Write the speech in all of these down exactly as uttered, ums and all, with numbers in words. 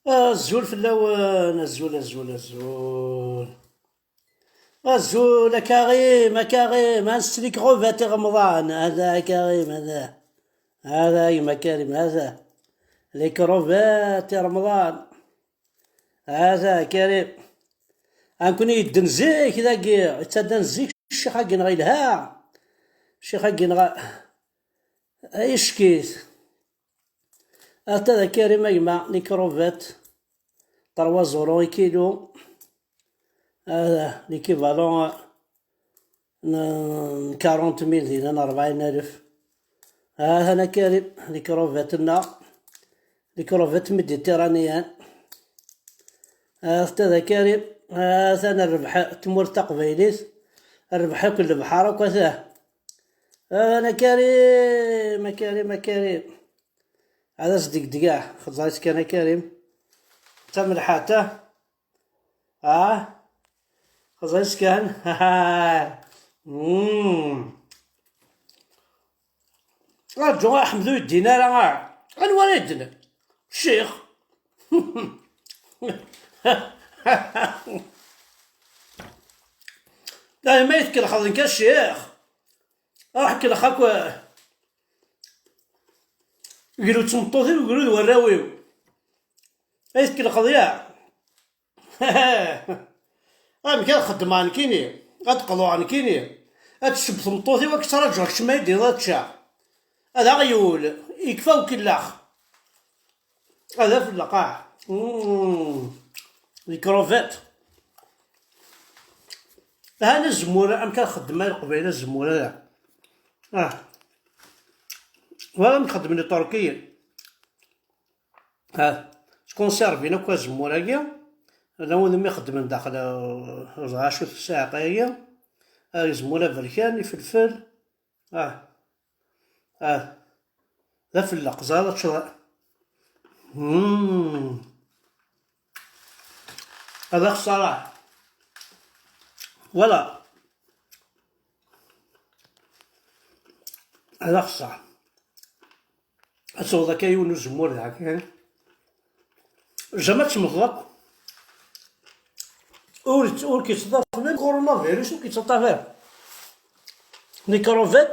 Azul fell-awen, azul, azul, azul. Azul, a Karim, a Karim, ha-tt-a les crevettes i Remḍan. Hada, a Karim, hada. Hada, a gma Karim, hada. Les crevettes i Remḍan. Hada, a Karim. Nekkni yedden zik dagi, yettaddan zik, ccix-agi-nneɣ yelha. Ccix-agi-nneɣ, ay ccix. Ata da Karim a gma, les crevettes, trois euros i kilo. Ah, l'équivalent n, n quarante mille dinna, n rebɛin alef. Ah, hana Karim, les crevettes-nneɣ, les crevettes méditerranéennes. Ah, ata da Karim, ah, atan rrbeḥ tmurt taqbaylit, rrbeḥ akk lebḥer akk, ata. Ah, hana Karim, a Karim, a Karim. Ad as-degdegeɣ, xeẓẓer-itt kan a Karim. D tamelḥant, ah? Ah? Xeẓẓer-itt kan. Mm. Rǧu, a Ḥmed, ur yeddin ara, ah. Anwa ara yeddnen? Ccix. Dayma i tkellxeḍ nekk a ccix. Ruḥ kellex akk, gru d tmeṭṭut-iw, gru d warraw-iw. Ay tkellxeḍ ya? Amek ad xeddmeɣ nekkini? Ad qḍuɣ nekkini? Ad tesseww tmeṭṭut-iw, ad k-ttṛaǧuɣ kečč ma yi-d-tiniḍ ad ččeɣ. Ad aɣyul, yekfa ukellex. Ad af lqaɛ. Mm. Les crevettes. Han azemmur, amek ara xeddmen Leqbayel azemmur-a? Ah. Wala amek xeddmen Iṭerkiyen. Ah. Skunsirbin akk azemmur-agi. Ala wid mi xeddmen daxel, eh, ẓer acu tessaɛqa-agi. Ah, azemmur aberkan, ifelfel. Ah. Ah. D afelleq, ẓer ad teččeḍ. Hmm. Ad axṣara. Voilà. Ad axṣara. Ad tesweḍ akka yiwen uzemmur dagi. Jamais ad temmteḍ akk. Ur, ur k-yettḍaf même coronavirus, ur k-yettḍaf ara. Mikrobet.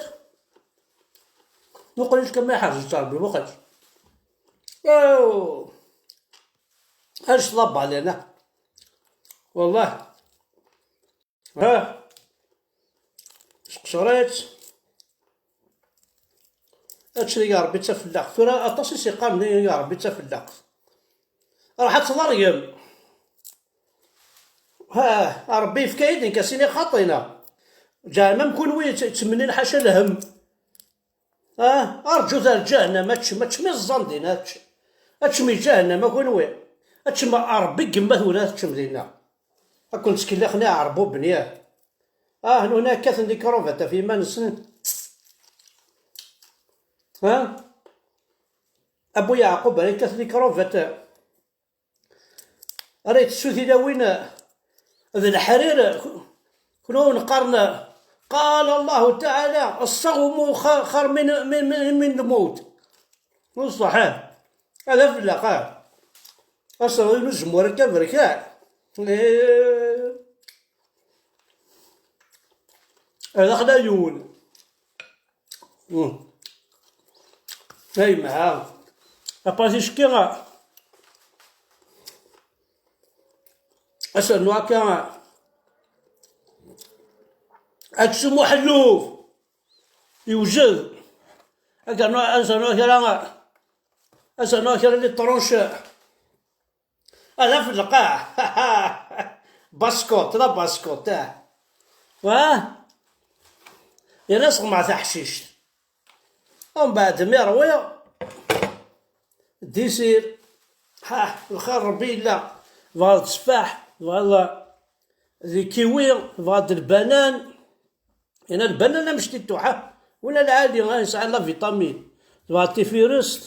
Muqel-itt kan ma iḥrez-itt Rebbi, muqel-itt. Aw! Anect la balena. Wallah. Ha. Seqcer-itt. Ad tili ya Rebbi d tafellaɣt. Tura aṭas i s-yeqqaren ya Rebbi d tafellaɣt. Ruḥ ad tḍergem. Ha, Rebbi yefka-yi-d nekk a sini xaṭina. Ǧahennam kunwi tt-, ttmennin ḥaca lhem. Ah, arǧut ar ǧahennam, ad teččem, ad teččem iẓẓan dinna, ad teččem. Ad teččem i ǧahennam, a kunwi. Ad teččem Rebbi deg yemma-twen, ad teččem dinna. Ad ken-ttkellixen iɛerbuben, yah. Ah, nuna kkaten likrubat ɣef yiman-nsen. Ha? A Bu Yeɛqub, ara kkaten likrubat. Ara yettessu tilawin d leḥrir, kunwi wen-qqaren, قال الله تعالى: الصوم خ-، خير من، من، من، من الموت. Ur ṣṣeḥ, ah. Ad afellaq, ah. Aseɣwen uzemmur akka berkan. Eh. Ad axla yiwen. Hmm. Ay, mɛa. Apati cekki, ad ternu akka. Aksum uḥelluf. Yewjed. Ad ternu, ad ternu kra, ad ternu kra les tranches. Ala f lqaɛ. Basket, la basket, ah. Wa? Yerna sɣemɣ taḥcict. Umbeɛd mi ṛwiɣ, disir. Ha, lxir Ṛebbi yella. Tebɣiḍ tteffaḥ, tebɣiḍ d kiwi, tebɣiḍ lbanan. Yerna lbanan amectituḥ, ha. Win lɛali, ha, yesɛa la vitamine. Tebɣiḍ tifirest,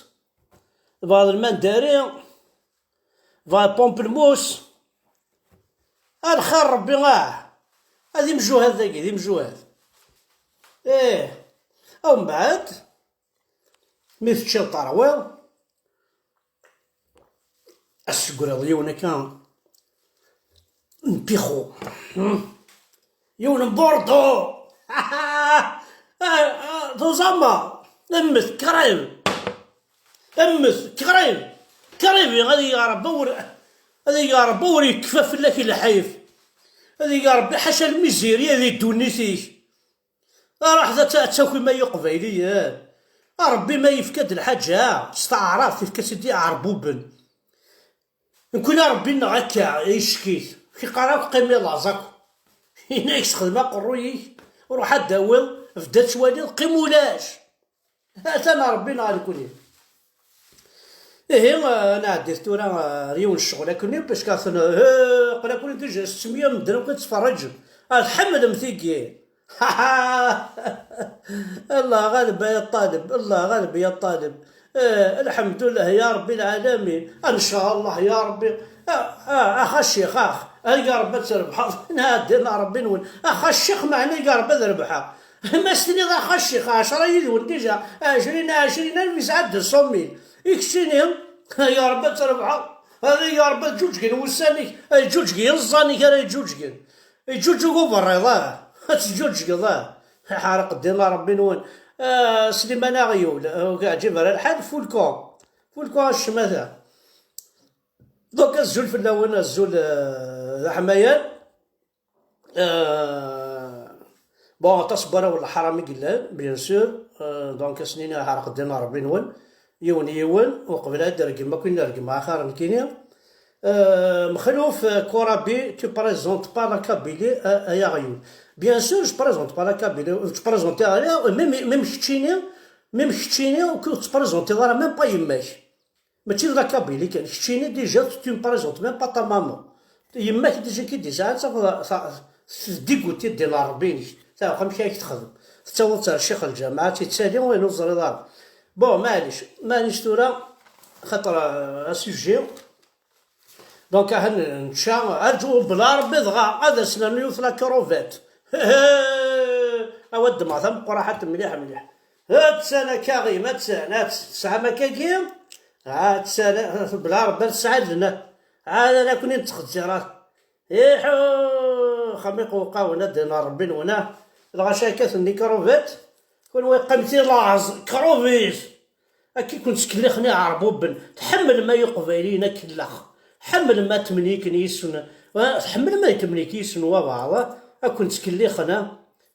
tebɣiḍ lmandari. Bɣa pamplemousse. A lxir Ṛebbi, ah. Ad imjuhad dagi, d imjuhad. Ih. Umbeɛd, mi teččiḍ terwiḍ, Asegreḍ yiwen akka n pixu, yiwen n burdu. Tuẓama, mmet qrib, mmet qrib, qrib ad yeg Ṛebbi ur, ad yeg Ṛebbi ur yekfa fell-ak lḥif. Ad yeg Ṛebbi ḥaca lmizirya di ddunit-ik. Ruḥ ad ta-, ad takim ay iqbayliyen. Ṛebbi ma yefka-d lḥaǧa s taɛrabt, yefka-tt-id i iɛerbuben. Nekkni Ṛebbi-nneɣ akka, yeck-it. Yeqqar akk qqim i laẓ akk. Yenna-ak sexdem aqerruy-ik, ruḥ ad d-tawiḍ, bedd ad twaliḍ, qqim ulac. Atan Ṛebbi-nneɣ nekkni. Ihi, eh, nɛeddi-t tura, eh, ar yiwen n ccɣel akkenni, parce que atan, eh, aql-aken déjà settemya medden akk ad ttferriǧen. Ah, tḥemmlem tigi. Allah ɣaleb ya ṭṭaleb, Allah ɣaleb ya ṭṭaleb. Eh, lḥemdullah ya Ṛebbi lɛalamin. Ncallah ya Ṛebbi. Ah, ah, ax a ccix, ax. Ay ya Ṛebbi ad trebḥeḍ. Nɛeddi a Ṛebbi-nwen. Ax a ccix, meɛna ay ya Ṛebbi ad rebḥeɣ. Ma s-tiniḍ ax a ccix, ɛecra yid-wen déjà, ɛecrin, ɛecrin, armi sɛeddan cent mille. I keččini, ay ya Ṛebbi ad trebḥeḍ. Ay ya Ṛebbi ad ǧuǧgen wussan-ik, ay ǧuǧgen yiẓẓan-ik ara yeǧuǧgen. Yeǧǧuǧǧug uberriḍ, ah, ad teǧǧuǧǧgeḍ, ah. Ḥareq ddin a Ṛebbi-nwen. Ah, Sliman Aɣyul, ah, ur k-yeɛǧib ara lḥal, fulku. Fulku a ccmata. Donc, azul fell-awen, azul, ah, d aḥmayan. Ah, bon, aṭas n warraw n leḥram i yellan, bien sûr. Ah, donc, ad sen-iniɣ ḥareq ddin a Ṛebbi-nwen. Yiwen yiwen, uqbel ad d-regmeɣ akk i n-regmeɣ axir nekkini. Euh, Mexluf, euh, Korabi, tu présentes pas la Kabylie, euh, ay aɣyul. Bien sûr, je présente pas la Kabylie, euh, tu présentes rien, euh, même, même keččini, même keččini, ur tettprézentiḍ ara, même pas yemma-k. Mačči d la Kabylie kan, keččini déjà, tu ne présentes même pas ta maman. Yemma-k déjà ki d-yesɛa, tafeḍ, ta-, tediguti ddin n Ṛebbi-inek, teɛreq amek ara k-texdem. Tettawiḍ-tt ar ccix lǧameɛ, ad tt-ittali, wayen ur teẓriḍ ara. Bon, maɛlic, maɛlic tura, xaṭer, euh, asujet. Donc, ah, nečča, arǧu bla Ṛebbi dɣa, ad as-nernu yiwet la crevette. Awa ddmeɣ tameqqraḥant mliḥ, mliḥ. Attan akka, ɣim, attan, attan, tesɛam akkagi? Attan, bla Ṛebbi ad tesɛedden. Ɛad ad akni nettxezzirat. Iḥu, xamiq uqawen ad dina Ṛebbi-nwen, ah. Lɣaci akka tenni crevette. Kunwi qqim ti laẓ, crevette. Akka i ken-ttkellixen iɛerbuben. Tḥemmlem ay iqbayliyen akellax. Tḥemmlem ad temniken yis-sen. Ah, tḥemmlem ad temnik yis-sen wabaɛḍ. Ad ken-ttkellixen, ah.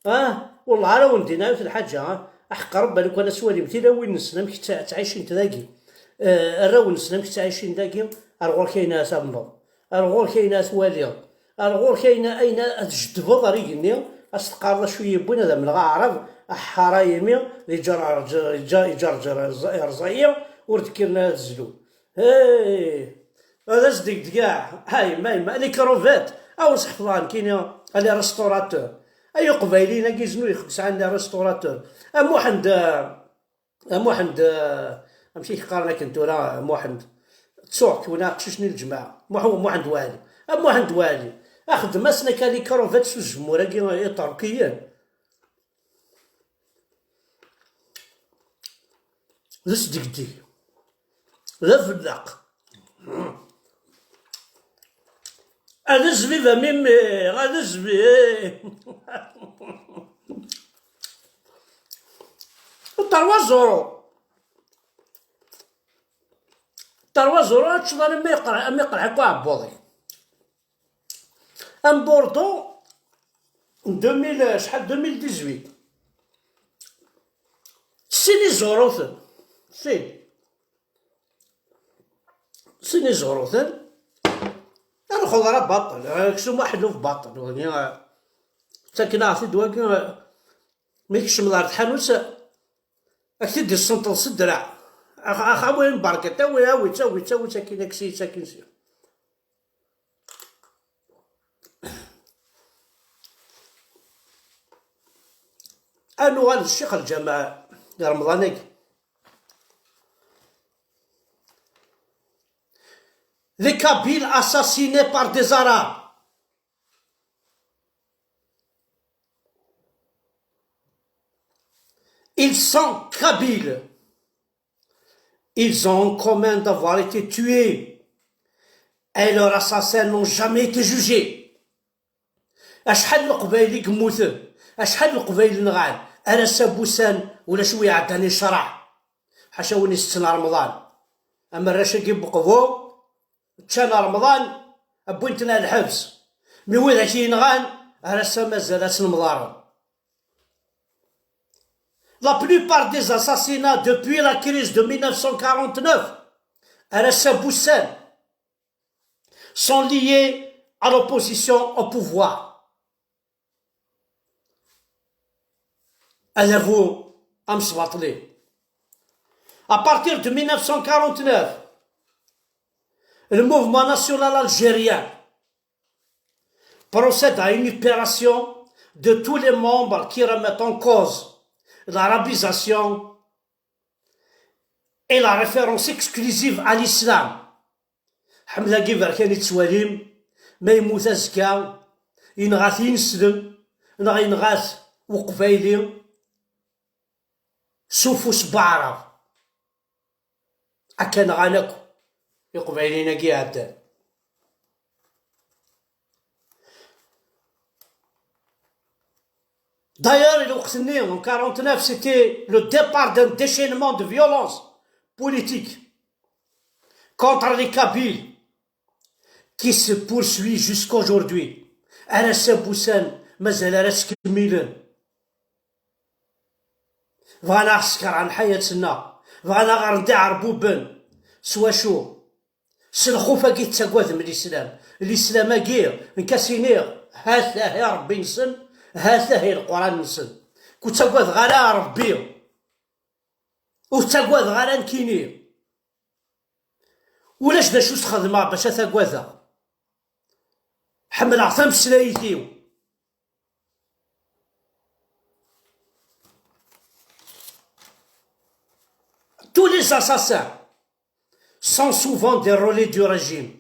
Ah, wellah ara wen-d-inin yiwet lḥaǧa, ah. Aḥeqq Ṛebbi, lukan ad twalim tilawin-nsen amek tt-, ttɛicint dagi. Eh, arraw-nsen amek ttɛicin dagi. Ar ɣur-k ayen ara tamneḍ. Ar ɣur-k ayen ara twaliḍ. Ar ɣur-k ayen, ayen ad tjeddbeḍ ar igenni, ad s-teqqareḍ acu i yi-wwin ad amneɣ aɛrab, aḥḥar a yimi, d iǧerǧer, iǧa-, iǧerǧer irẓa-, irẓa-yi, ur d-kkiren ara ad zlun. Hey! Ad as-degdegeɣ. Ha yemma, yemma, les crevettes. A wen-sḥefḍeɣ nekkini, les restaurateurs. Ay uqbayliyen-agi znu yexb sɛan les restaurateurs. A Muḥend, a Muḥend, eh, amek i k-qqaren akken tura, a Muḥend? Ttuɣ-k, win aqcic-nni n lǧemɛa. Muḥ-, Muḥend Waɛli. A Muḥend Waɛli, axdem-asen akka les crevettes s uzemmur-agi iṭerkiyen. D asdegdeg. D afelleq. Ad azbib a mimi, ad azbi. Trois euros. Trois euros, ad teččeḍ armi yeqreḥ, armi yeqreḥ akk aɛebbuḍ-ik. Un Bordeaux, deux mille, acḥal, deux mille dix-huit. Sin iẓuruten. Sin. Sin iẓuruten. Ad nxuḍ ara baṭel. Aksum aḥelluf baṭel. Wagi, ttaken-aɣ-t-id wagi, mi kecmeḍ ar tḥanut, ad k-t-id-issenṭeḍ s ddreɛ. Ax-, ax-, awi berkat, awi, awi-tt, awi-tt, awi-tt akin, aksi-, tt akin si. Ad nuɣal d ccix lǧameɛ di Remḍan-agi. Les Kabyles assassinés par des Arabes. Ils sont Kabyles. Ils ont en commun d'avoir été tués. Et leurs assassins n'ont jamais été jugés. Acḥal n Leqbayel i yemmuten, acḥal n Leqbayel nɣan, ar ass-a n wussan ulac wi iɛeddan i ccreɛ. Ḥaca win isetten Remḍan. Am arrac-agi n Uqbu, ččan Remḍan, wwin-ten ar lḥebs. Mi widak i yenɣan, ar ass-a mazal ad tnemḍaren. La plupart des assassinats depuis la crise de mille neuf cent quarante-neuf, ar ass-a n wussan, sont liés à l'opposition au pouvoir. Adabu amesbaṭli. À partir de mille neuf cent quarante-neuf, le mouvement national algérien procède à une opération de tous les membres qui remettent en cause l'arabisation et la référence exclusive à l'islam. Ḥmed-agi berkan i tettwalim, ma yemmut azekka, yenɣa-t yineslem, neɣ yenɣa-t uqbayli, s ufus n waɛrab. Akka nɣan akk iqbayliyen-agi iɛeddan. D'ailleurs, lweqt-nni, en quarante-neuf, c'était le départ d'un déchaînement de violence politique contre les Kabyles qui se poursuit jusqu'aujourd'hui. Ar ass-a n wussan, mazal ara ttkemmilen. Bɣan a ɣ-skerhen ḥayat-nneɣ, bɣan a ɣ-rren d iɛerbuben. S wacu? S lxuf-agi tettagadem lislam. Lislam-agi, nekk a s-iniɣ, ha-t ahi Ṛebbi-nsen, ha-t ahi Leqran-nsen. Ur ttagadeɣ ara Ṛebbi. Ur ttagadeɣ ara nekkini. Ulac d acu s-xedmeɣ bac ad t-agadeɣ. Ḥemmleɣ tameslayt-iw. Tous les assassins sont souvent des relais du régime.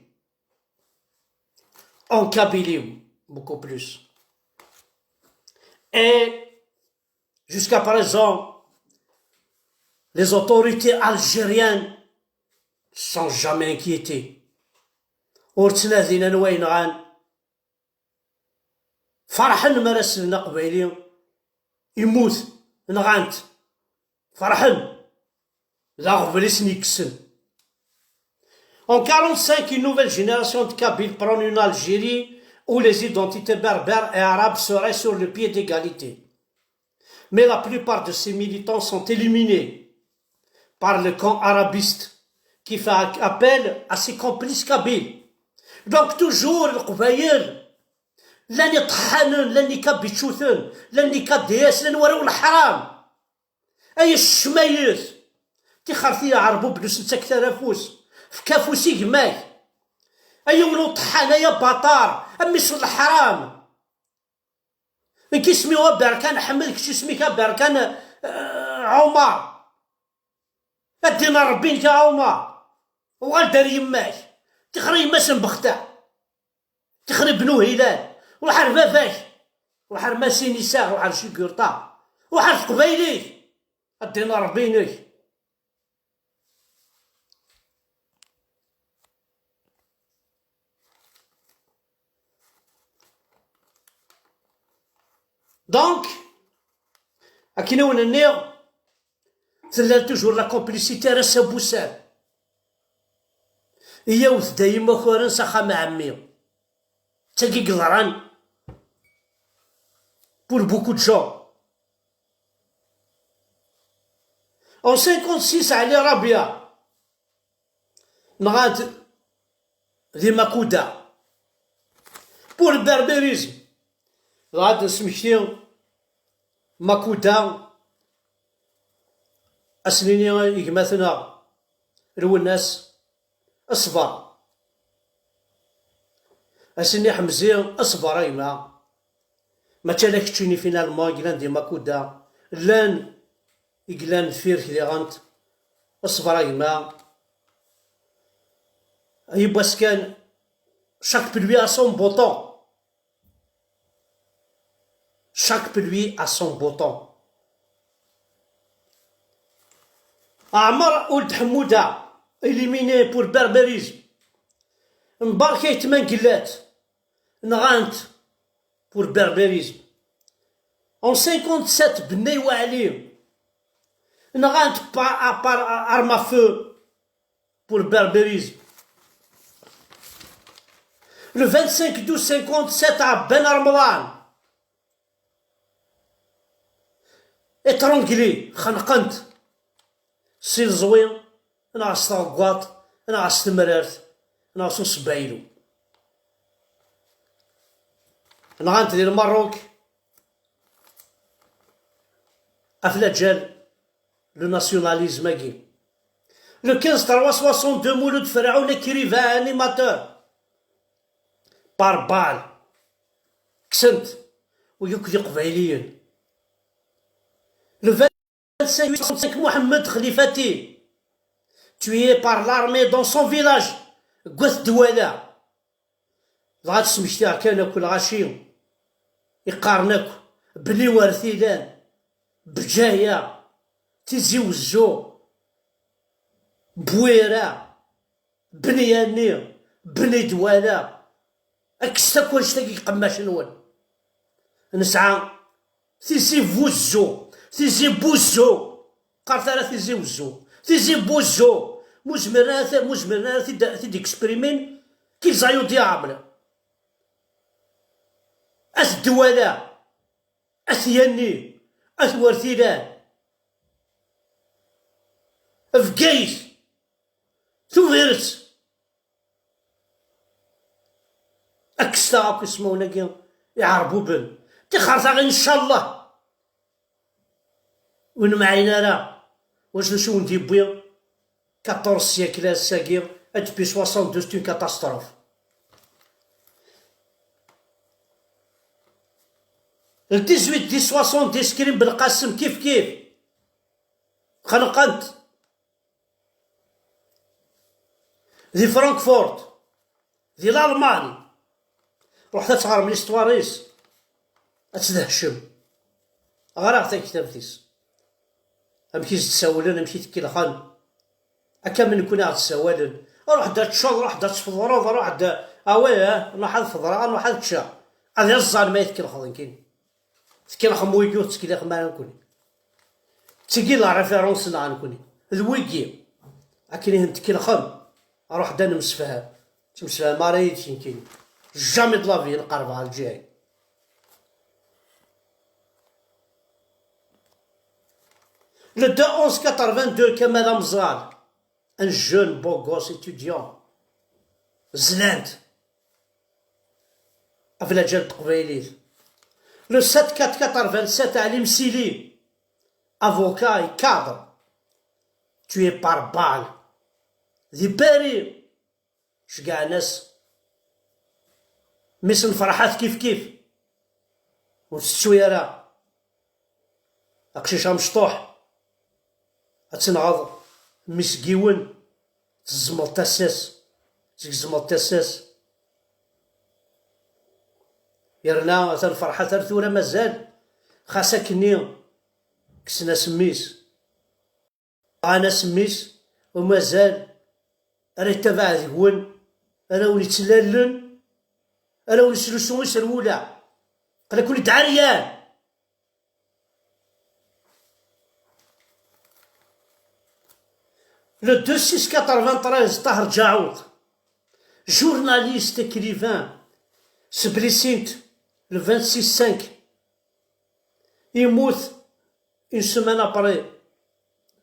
En Kabylie, beaucoup plus. Et jusqu'à présent, les autorités algériennes ne sont jamais inquiétées. Ur ttnadin anwa yenɣan. Ferḥen mi ara slen aqbayli immut, nɣan-t. Ferḥen. D aɣbel i sen-yekksen. En quarante-cinq, une nouvelle génération de Kabyles prône une Algérie où les identités berbères et arabes seraient sur le pied d'égalité. Mais la plupart de ces militants sont éliminés par le camp arabiste qui fait appel à ses complices kabyles. Donc toujours Leqbayel, llan iṭeḥḥanen, llan ikabičuten, llan ikadiyas, llan warraw n leḥram. Ay ccmayet, tixret i Ɛerbuben ur s-nettak ara afus, fek afus i gma-k. Ay yiwen uṭeḥḥan, ay abaṭar, a mmi-s n leḥram. Nekk isem-iw Aberkan Ḥmed, kečč isem-ik Aberkan, eh, Ɛumar. A ddin n Ṛebbi-nnek a Ɛumar. Uɣal-d ar yemma-k. Tixer yemma-s n Bexta. Tixer Ibnu Hilal. Ruḥ ar baba-k. Ruḥ ar Masinisa, ruḥ ar Cigurṭa. Ruḥ ar teqbaylit. A ddin n Ṛebbi-nnek. Donc, akken i wen-nniɣ, tella toujours la complicité ar ass-a n wussan. Iyyawet-d ay imakaren s axxam n ɛemmi. D tagi i yeḍran pour beaucoup de gens. En cinquante-six, Ali Rabia, nɣan-t di Makuda. Pour le berbérisme, dɣa ad nesmekti Makuda, ad s-nini i gma-tneɣ Lwennas, ṣber. Ad s-nini Ḥemzi, ṣber a gma. Mačči ala keččini finalement i yellan di Makuda, llan i yellan deffir-k diɣent. Ṣber a gma. Yiwwas kan, chaque pluie a son beau temps. Chaque pluie a son beau temps. Ɛmer Uld Ḥemmuda, éliminé pour berbérisme. Mbarek aytma n Gellat, nɣan-t pour berbérisme. En cinquante-sept, Bennay Waɛli, nɣan-t par, par arme à feu pour berbérisme. Le vingt-cinq douze cinquante-sept, Ɛebban Remḍan, étranglé, xenqen-t s ileẓwi, neɣ s tɣeggaṭ, neɣ s temrart, neɣ s usebbaylu. Nɣan-t di Lmerruk ɣef laǧal, le nationalisme-agi. Le quinze trois soixante-deux, Mulud Ferɛun, écrivain, animateur, par balle. Kksen-t, wigi akk d Iqbayliyen. Le vingt-cinq huit soixante-cinq, Mohamed Khlifati, tué par l'armée dans son village, deg At Dwala. Dɣa ad smektiɣ kan akk lɣaci iqqaren akk Bni Wertilan, Bǧaya, Tizi Wezzu, Bwira, Bni Yanni, Bni Dwala. Kkset akk annect-agi deg iqemmac-nwen. Nesɛa Tizi Buzzu, Tizi Buzzu. Qqaret ara Tizi Wezzu, Tizi Buzzu. Mu zmiren ara t-, mu zmiren ara t-id-, t-id-exprimin, qu'ils aillent au diable. At Dwala, At Yanni, At Wertilan, Bgayet, Tubiret. Kkset-aɣ akk ismawen-agi iɛerbuben. Tixxert-aɣ, incallah. Ur nemɛin ara. Wacu, d acu wen-d-yewwi quatorze siècle ass-agi, depuis soixante-deux, c'est une catastrophe. Le dix-huit dix soixante-dix, Krim Belqasem, kif kif. Xenqen-t. Di Frankfurt, di Lalman, ruḥet ad teɣrem l'histoire-is, ad tdehcem. Ɣer-aɣ taktabt-is. Amek i s-d-sawlen, amek i t-kellxen. Akka am nekkni aɣ-d-sawalen. Ruḥ-d ad teččeḍ, ruḥ-d ad tfeḍreḍ, ruḥ-d, ah ouais, ah, ruḥ ad feḍreɣ, ruḥ ad ččeɣ. Ad iẓẓan ma i tkellxeḍ nekkini. Tkellxem wigi ur tettkellixem ara nekkni. D tigi la référence-nneɣ nekkni. D wigi. Akken i ten-tkellxem, ruḥ-d ad nemsefham. Ttemsefham ara yid-k nekkini. Jamais de la vie nqerreb ɣer lǧiha-k. Le deux onze quatre-vingt-deux, Kamal Amẓal, un jeune beau gosse étudiant, zlan-t ɣef laǧal n teqbaylit. Le sept quatre quatre-vingt-sept, Ali Msili, avocat et cadre, tué par balle. Di Paris, ceggɛen-as. Mmi-s n Ferḥat kif kif. Ur tettu ara. Aqcic amecṭuḥ. Ad tenɣeḍ mmi-s n yiwen. Tezmeḍ tasa-s. Tgezmeḍ tasa-s. Yerna atan Ferḥat ar tura mazal. Xas akkenni kksen-as mmi-s. Nɣan-as mmi-s, u mazal ara yettabaɛ deg-wen, ara wen-ittlalen, ara wen-islusu iserwula. Aql-aken-id ɛeryan. Le deux six quatre-vingt-treize, Tahar Djaoud, journaliste, écrivain, sblissint le vingt-six cinq. Yemmut une semaine après.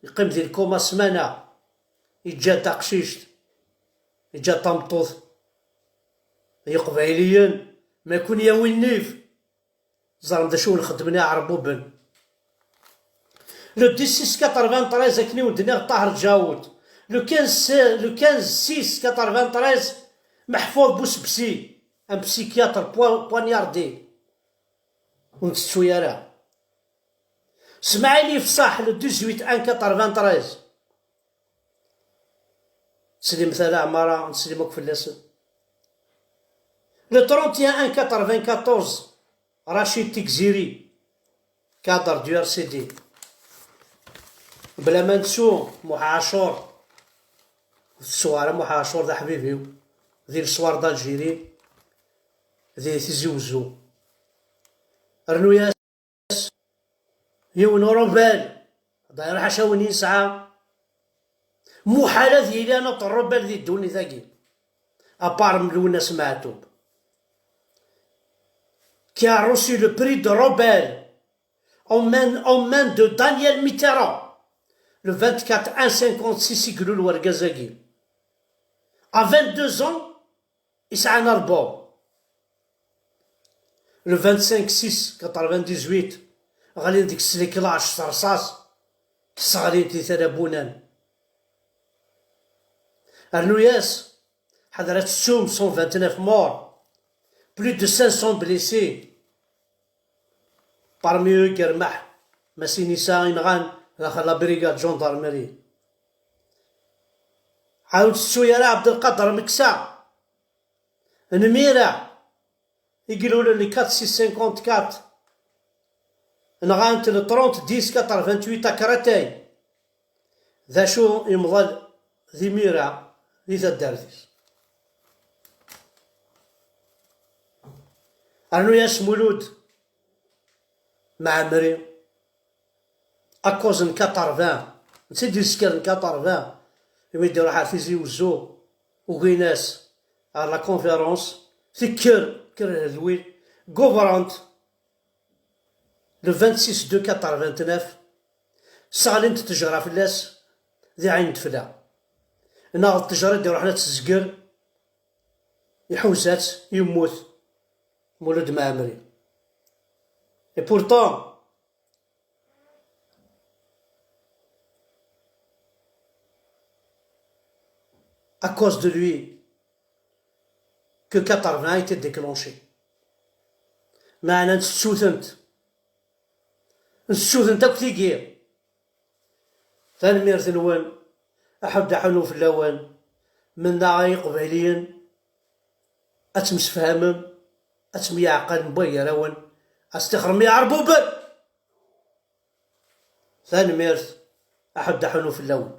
Yeqqim di lkuma ssmana. Yeǧǧa-d taqcict. Yeǧǧa-d tameṭṭut. Ay Iqbayliyen, ma ken-yawi nnif. Ẓrem d acu wen-xeddmen iɛerbuben. Le dix-six quatre-vingt-treize, akken i wen-d-nniɣ, Tahar Djaoud. Le quinze, le quinze six quatre-vingt-treize, Meḥfud Bousbsi, un psychiatre poi-, poignardé. Ur ntettu ara. Smaɛil Yefṣaḥ, le dix-huit un quatre-vingt-treize. Teslim tala ɛmara, neslim akk fell-asen. Le trente et un un quatre-vingt-quatorze, Rachid Tigziri, cadre du R C D. Bla ma nettu Muḥ Ɛacur. Ur tettuɣ ara Muḥ Ɛacur d aḥbib-iw. di l'histoire d'Algérie, di Tizi Wezzu. Rnu-yas yiwen urubal, d'ailleurs ḥaca win yesɛa. Muḥal ad yili another urubal di ddunit-agi, à part Lwennas Meɛtub, qui a reçu le prix de Nobel aux mains, aux mains de Daniel Mitterrand. Le vingt-quatre un cinquante-six i ilul wergaz-agi. À vingt-deux ans, yesɛa un album. Le vingt-cinq six quatre-vingt-dix-huit, ɣlin deg-s les clashes s rrṣaṣ, sseɣlin-t di Talabunan. Rnu-yas, ḥader ad tettum, cent vingt-neuf morts, plus de cinq cents blessés, parmi eux Germaḥ Masinisa i nɣan daxel la brigade gendarmerie. Ɛawed tettu ara Ɛebdelqader Meksa, n Mira, i ilulen le quatre six cinquante-quatre, nɣan-t le trente dix quatre-vingt-huit à Créteil. D acu yemḍal d imir-a di taddart-is? Rnu-yas Mulud Mɛemmri, à cause n quatre-vingts, netta i d-yeskren quatre-vingts, imi d-iruḥ ar Tizi Wezzu, ugin-as ar la conférence, tekker, kker hedwi, gouvrant, le vingt-six deux quatre-vingt-neuf, sseɣlint ttejra fell-as di Ɛin Tefla. Neɣ d ttejra i d-iruḥen ad tezger, iḥuza-tt, yemmut Mulud Mɛemmri. Et pourtant, à cause de lui, que quatre-vingts a été déclenché. Meɛna ntettu-tent. Ntettu-tent akk tigi. Tanemmirt-nwen. Aḥuddu aḥunnu fell-awen. Mennaɣ ay Iqbayliyen, ad temsefhamem, ad temyeɛqalem gar-awen, ad s-tixrem iɛerbuben. Tanemmirt, aḥuddu aḥunnu fell-awen.